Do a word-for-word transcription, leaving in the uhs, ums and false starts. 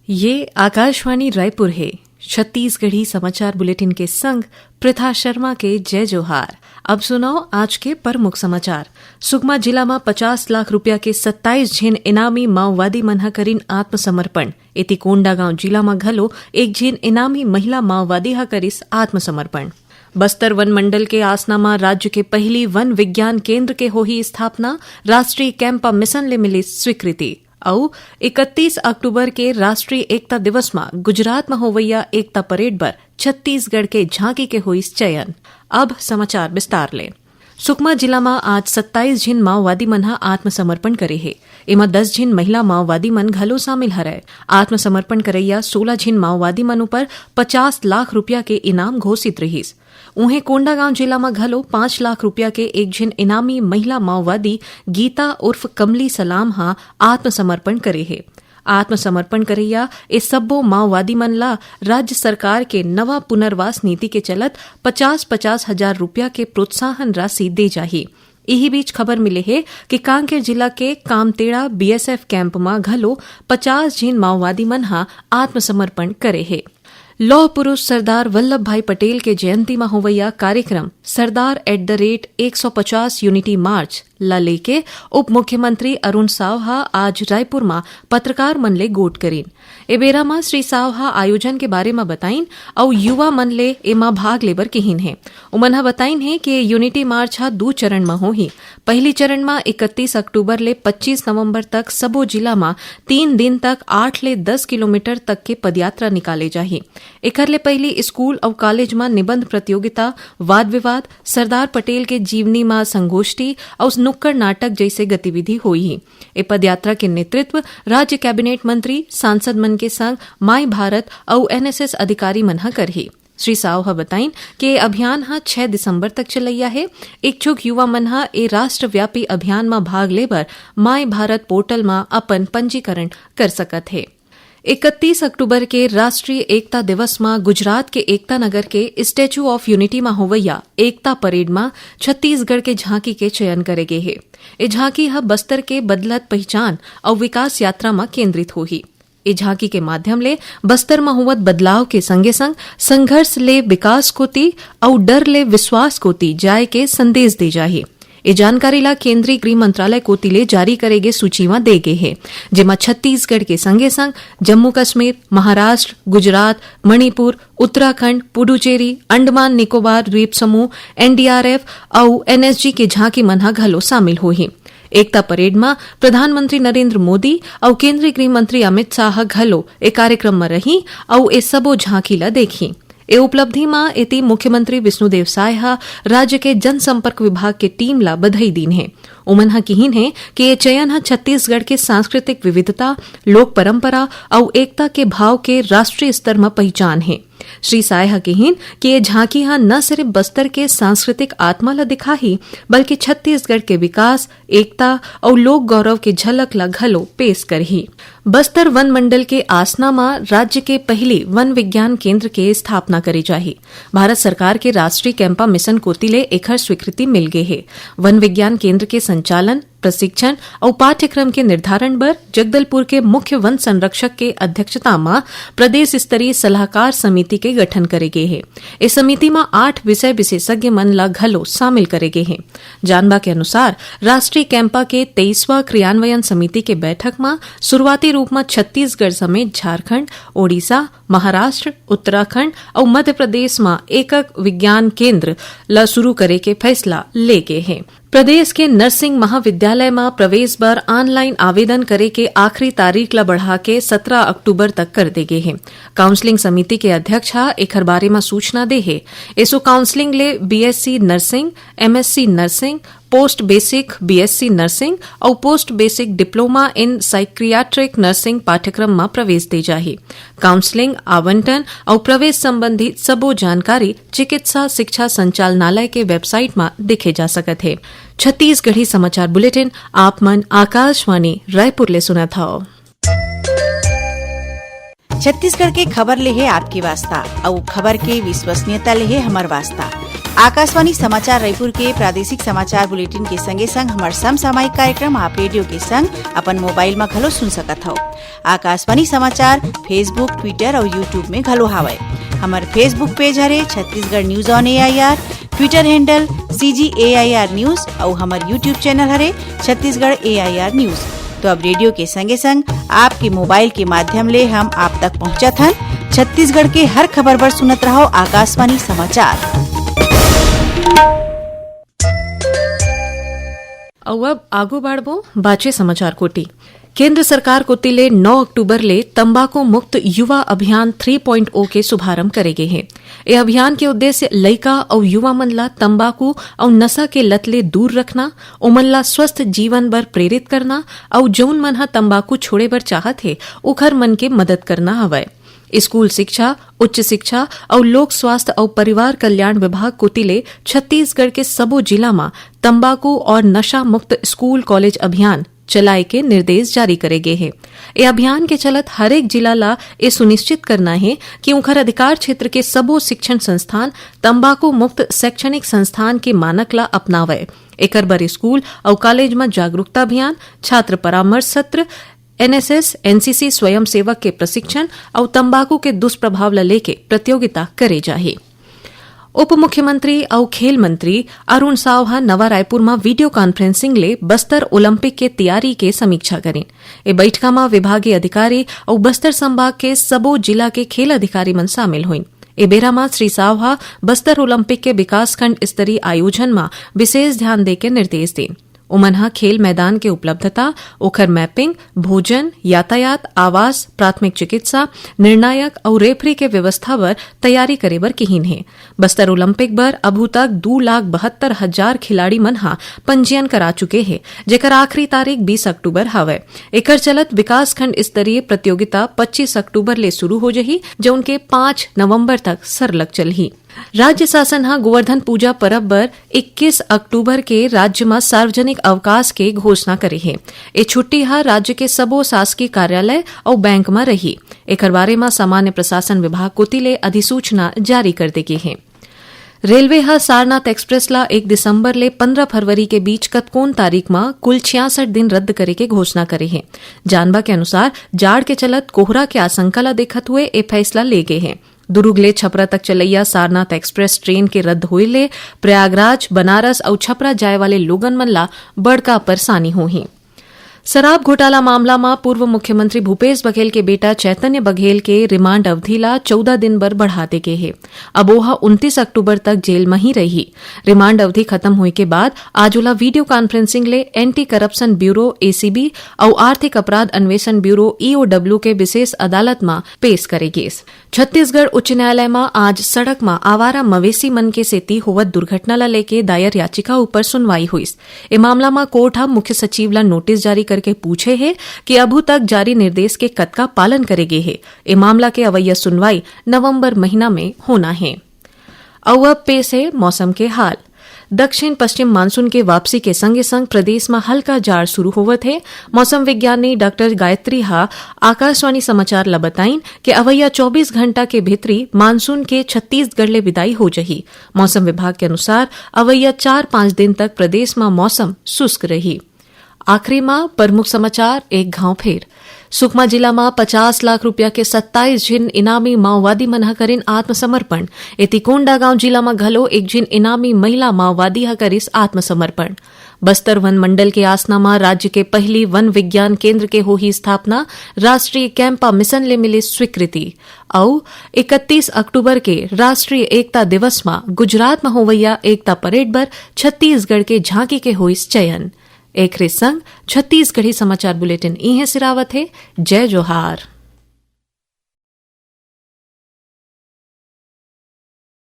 ये आकाशवाणी रायपुर हे। छत्तीसगढ़ी समाचार बुलेटिन के संग प्रथा शर्मा के जय जोहार। अब सुनव आज के प्रमुख समाचार। सुकमा जिला म पचास लाख रुपया के सत्ताईस झिन इनामी माओवादी मन ह करिन आत्मसमर्पण। एती कोंडागांव जिला म घलो एक झिन इनामी महिला माओवादी ह करिस आत्मसमर्पण। बस्तर वन मंडल के आसना म राज्य के पहिली वन विज्ञान केंद्र के होही स्थापना, राष्ट्रीय कैंपा मिशन ले मिलिस स्वीकृति। अउ इकतीस अक्टूबर के राष्ट्रीय एकता दिवस म गुजरात म होवइया एकता परेड बर छत्तीसगढ़ के झांकी के होइस चयन। अब समाचार विस्तार ले। सुकमा जिला म आज सत्ताईस झिन माओवादी मन ह आत्मसमर्पण करे हे। एमा दस झिन महिला माओवादी मन घलो शामिल हरय। आत्मसमर्पण करइया सोला झिन माओवादी मन ऊपर पचास लाख रुपया के इनाम घोषित रिहिस। उहें, कोंडागांव जिला म घलो पाँच लाख रुपया के एक झिन इनामी महिला माओवादी गीता उर्फ कमली सलाम ह आत्मसमर्पण करे हे। आत्मसमर्पण करइया ए सब्बो माओवादी मन ला राज्य सरकार के नवा पुनर्वास नीति के चलत पचास पचास हजार रुपया के प्रोत्साहन राशि दे जाही। इही बीच खबर मिले हे कि कांकेर जिला के कामतेड़ा बीएसएफ कैंप म घलो पचास झिन माओवादी मन ह आत्मसमर्पण करे हे। लौह पुरुष सरदार वल्लभ भाई पटेल के जयंती म होवइया कार्यक्रम सरदार एट द रेट एक सौ पचास यूनिटी मार्च ला लेके उप मुख्यमंत्री अरुण साव ह आज रायपुर म पत्रकार मन ले गोठ करिन। ए बेरा म श्री साव ह आयोजन के बारे म बताइन अउ युवा मन ले एमा भाग लेबर किहिन हे। उमन ह बताइन हे कि यूनिटी मार्च ह दू चरण म होही। पहिली चरण म इकतीस अक्टूबर ले पच्चीस नवंबर तक सबो जिला म तीन दिन तक आठ ले दस किलोमीटर तक के पदयात्रा निकाले जाही। एखर ले पहिली स्कूल अउ कॉलेज म निबंध प्रतियोगिता, वाद विवाद, सरदार पटेल के जीवनी म संगोष्ठी अउ नुक्कड़ नाटक जइसे गतिविधि होही। ए पदयात्रा के नेतृत्व राज्य कैबिनेट मंत्री, सांसद मन के संग माई भारत अउ एनएसएस अधिकारी मन ह करही। श्री साव ह बताइन कि ए अभियान ह छह दिसंबर तक चलइया हे। इच्छुक युवा मन ह ए राष्ट्रव्यापी अभियान म भाग लेबर माई भारत पोर्टल म अपन पंजीकरण कर सकत हे। इकतीस अक्टूबर के राष्ट्रीय एकता दिवस म गुजरात के एकता नगर के स्टैच्यू ऑफ यूनिटी म होवइया एकता परेड म छत्तीसगढ़ के झांकी के चयन करे गे हे। ए झांकी ह बस्तर के बदलत पहिचान अउ विकास यात्रा म केंद्रित होही। ए झांकी के माध्यम ले बस्तर म होवत बदलाव के संगे-संग संघर्ष ले विकास कोति अउ डर ले विश्वास कोति जाय के संदेश दे जाही। ए जानकारी ला केंद्रीय गृह मंत्रालय कोति ले जारी करे गे सूची म दे गे हे, जेमा छत्तीसगढ़ के संगे-संग जम्मू कश्मीर, महाराष्ट्र, गुजरात, मणिपुर, उत्तराखंड, पुडुचेरी, अंडमान निकोबार द्वीप समूह, एनडीआरएफ अउ एनएसजी के झांकी मन ह घलो शामिल होही। एकता परेड म प्रधानमंत्री नरेंद्र मोदी अउ केंद्रीय गृह मंत्री अमित शाह घलो ए कार्यक्रम म रही अउ ए सबो झांकी ल देखही। ए उपलब्धि म एती मुख्यमंत्री विष्णुदेव साय ह राज्य के जनसंपर्क विभाग के टीम ल बधाई दीन हे। उमन ह किहिन हे कि ए चयन ह छत्तीसगढ़ के सांस्कृतिक विविधता, लोक परंपरा अउ एकता के भाव के राष्ट्रीय स्तर म पहिचान हे। श्री साय ह किहिन कि ए झांकी ह न सिर्फ बस्तर के सांस्कृतिक आत्मा ल दिखाही, बल्कि छत्तीसगढ़ के विकास, एकता अउ लोक गौरव के झलक ल घलो पेश करही। बस्तर वन मंडल के आसना म राज्य के पहिली वन विज्ञान केंद्र के स्थापना करे जाही। भारत सरकार के राष्ट्रीय कैंपा मिशन कोति ले एखर स्वीकृति मिल गे हे। वन विज्ञान केंद्र के संचालन, प्रशिक्षण अउ पाठ्यक्रम के निर्धारण बर जगदलपुर के मुख्य वन संरक्षक के अध्यक्षता म प्रदेश स्तरीय सलाहकार समिति के गठन करे गे हे। ए समिति म आठ विषय विशेषज्ञ मन ल घलो शामिल करे गे हे। जानबा के अनुसार, राष्ट्रीय कैंपा के तेईसवां क्रियान्वयन समिति के बैठक म शुरुआती रूप म छत्तीसगढ़ समेत झारखंड, ओडिशा, महाराष्ट्र, उत्तराखंड अउ मध्य प्रदेश म एकक विज्ञान केंद्र ल शुरू करे के फैसला ले गे हे। प्रदेश के नर्सिंग महाविद्यालय म प्रवेश बर ऑनलाइन आवेदन करे के आखिरी तारीख ल बढ़ा के सत्रह अक्टूबर तक कर दे गे हे। काउंसलिंग समिति के अध्यक्ष ह एखर बारे म सूचना दे हे। एसो काउंसलिंग ले BSc nursing, MSc nursing, post basic BSc nursing अउ post basic diploma in psychiatric nursing पाठ्यक्रम म प्रवेश दे जाही। काउंसलिंग, आवंटन अउ प्रवेश संबंधी सबो जानकारी चिकित्सा शिक्षा संचालनालय के वेबसाइट म देखे जा सकत हे। छत्तीसगढ़ी समाचार बुलेटिन आप मन आकाशवाणी रायपुर ले सुनत हव। छत्तीसगढ़ के खबर ले हे आपके वास्ता, अउ खबर के विश्वसनीयता ले हे हमर वास्ता। आकाशवाणी समाचार रायपुर के प्रादेशिक समाचार बुलेटिन के संगे संग हमर समसामयिक कार्यक्रम आप रेडियो के संग अपन मोबाइल म घलो सुन सकत हव। आकाशवाणी समाचार Facebook, Twitter अउ YouTube में घलो हावय। हमर Facebook पेज हरे Chhattisgarh news on AIR, Twitter handle CG AIR news अउ हमर YouTube चैनल हरे छत्तीसगढ़ एआईआर न्यूज। तो अब रेडियो के संगे संग आपके मोबाइल के माध्यम ले हम आप तक पहुंचत हन। छत्तीसगढ़ के हर खबर बर सुनत रहव आकाशवाणी समाचार। अउ अब आगू बाढ़बो बाचे समाचार कोति। केंद्र सरकार कोति ले नौ अक्टूबर ले तंबाकू मुक्त युवा अभियान थ्री पॉइंट ओ के शुभारंभ करे गे हे। ए अभियान के उद्देश्य लइका अउ युवा मन ला तंबाकू अउ नशा के लत ले दूर रखना, ओमन ला स्वस्थ जीवन बर प्रेरित करना अउ जउन मन ह तंबाकू छोड़े बर चाहत हे, ओखर मन के मदद करना हवय। स्कूल शिक्षा, उच्च शिक्षा अउ लोक स्वास्थ्य अउ परिवार कल्याण विभाग कोति ले छत्तीसगढ़ के सबो जिला म तंबाकू और नशा मुक्त स्कूल कॉलेज अभियान चलाए के निर्देश जारी करे गे हे। ए अभियान के चलत हरेक जिला ला ए सुनिश्चित करना हे कि उंखर अधिकार क्षेत्र के सबो शिक्षण संस्थान तंबाकू मुक्त शैक्षणिक संस्थान के मानक ला अपनावय। एकर बर स्कूल अउ कॉलेज म जागरूकता अभियान, छात्र परामर्श सत्र, एनएसएस, एनसीसी स्वयंसेवक के प्रशिक्षण अउ तंबाकू के दुष्प्रभाव ल लेके प्रतियोगिता करे जाही। उप मुख्यमंत्री अउ खेल मंत्री अरुण साव ह नवा रायपुर म वीडियो कॉन्फ्रेंसिंग ले बस्तर ओलंपिक के तैयारी के समीक्षा करिन। ए बइठका म विभागीय अधिकारी अउ बस्तर संभाग के सबो जिला के खेल अधिकारी मन शामिल होइन। ए बेरा म श्री साव ह बस्तर ओलंपिक के विकासखंड स्तरीय आयोजन म विशेष ध्यान दे के निर्देश दीन। ओमन ह खेल मैदान के उपलब्धता, ओखर मैपिंग, भोजन, यातायात, आवास, प्राथमिक चिकित्सा, निर्णायक अउ रेफरी के व्यवस्था बर तैयारी करे बर किहिन हे। बस्तर ओलंपिक बर अभू तक दू लाख बहत्तर हजार खिलाड़ी मन ह पंजीयन करा चुके हे, जेकर आखिरी तारीख बीस अक्टूबर हवय। एकर चलत विकासखंड स्तरीय प्रतियोगिता पच्चीस अक्टूबर ले शुरू हो जही, जउन के पाँच नवंबर तक सरलग चलही। राज्य शासन ह गोवर्धन पूजा परब बर इक्कीस अक्टूबर के राज्य म सार्वजनिक अवकाश के घोषणा करे हे। ए छुट्टी ह राज्य के सबो शासकीय कार्यालय अउ बैंक म रही। एकर बारे म सामान्य प्रशासन विभाग कोति ले अधिसूचना जारी कर दे गे हे। रेलवे ह सारनाथ एक्सप्रेस ला एक दिसंबर ले पंद्रह फरवरी के बीच कतकोन तारीख म कुल छियासठ दिन रद्द करे के घोषणा करे हे। जानबा के अनुसार, जाड़ के चलत कोहरा के आशंका ला देखत हुए ए फैसला ले गे हे। दुरुग ले छपरा तक चलैया सारनाथ एक्सप्रेस ट्रेन के रद्द होए ले प्रयागराज, बनारस अउ छपरा जाए वाले लोगन मन ला बड़का परेशानी होही। शराब घोटाला मामला म पूर्व मुख्यमंत्री भूपेश बघेल के बेटा चैतन्य बघेल के रिमांड अवधि ला चौदह दिन बर बढ़ा दे गे हे। अब ओह उनतीस अक्टूबर तक जेल म ही रही। रिमांड अवधि खत्म होए के बाद आज ओला वीडियो कॉन्फ्रेंसिंग ले एंटी करप्शन ब्यूरो, एसीबी, अउ आर्थिक अपराध अन्वेषण ब्यूरो, ईओडब्ल्यू, के विशेष अदालत म पेश करे गिस। छत्तीसगढ़ उच्च न्यायालय म आज सड़क म आवारा मवेशी मन के सेती होवत दुर्घटना ल लेके दायर याचिका ऊपर सुनवाई होइस। ए मामला म कोर्ट ह मुख्य सचिव ल नोटिस जारी करके पूछे हे कि अभू तक जारी निर्देश के कतका पालन करे गे हे। ए मामला के अवैया सुनवाई नवंबर महीना में होना हे। अउ अब पेश हे मौसम के हाल। दक्षिण पश्चिम मानसून के वापसी के संगे संग प्रदेश म हल्का जाड़ शुरू होवत हे। मौसम विज्ञानी डॉक्टर गायत्री हा आकाशवाणी समाचार ल बताइन कि अवैया चौबीस घंटा के भीतरी मानसून के छत्तीसगढ़ ले विदाई हो जही। मौसम विभाग के अनुसार अवैया चार पाँच दिन तक प्रदेश म मौसम शुष्क रही। आखिरी म प्रमुख समाचार एक घाव फेर। सुकमा जिला म पचास लाख रुपया के सत्ताईस झिन इनामी माओवादी मन ह करिन आत्मसमर्पण। एती कोंडागांव जिला म घलो एक झिन इनामी महिला माओवादी ह करिस आत्मसमर्पण। बस्तर वन मंडल के आसना म राज्य के पहिली वन विज्ञान केंद्र के होही स्थापना, राष्ट्रीय कैंपा मिशन ले मिले स्वीकृति। अउ इकतीस अक्टूबर के राष्ट्रीय एकता दिवस म गुजरात म होवइया एकता परेड बर छत्तीसगढ़ के झांकी के होइस चयन। एखरे संग छत्तीसगढ़ी समाचार बुलेटिन इहें सिरावत हे। जय जोहार।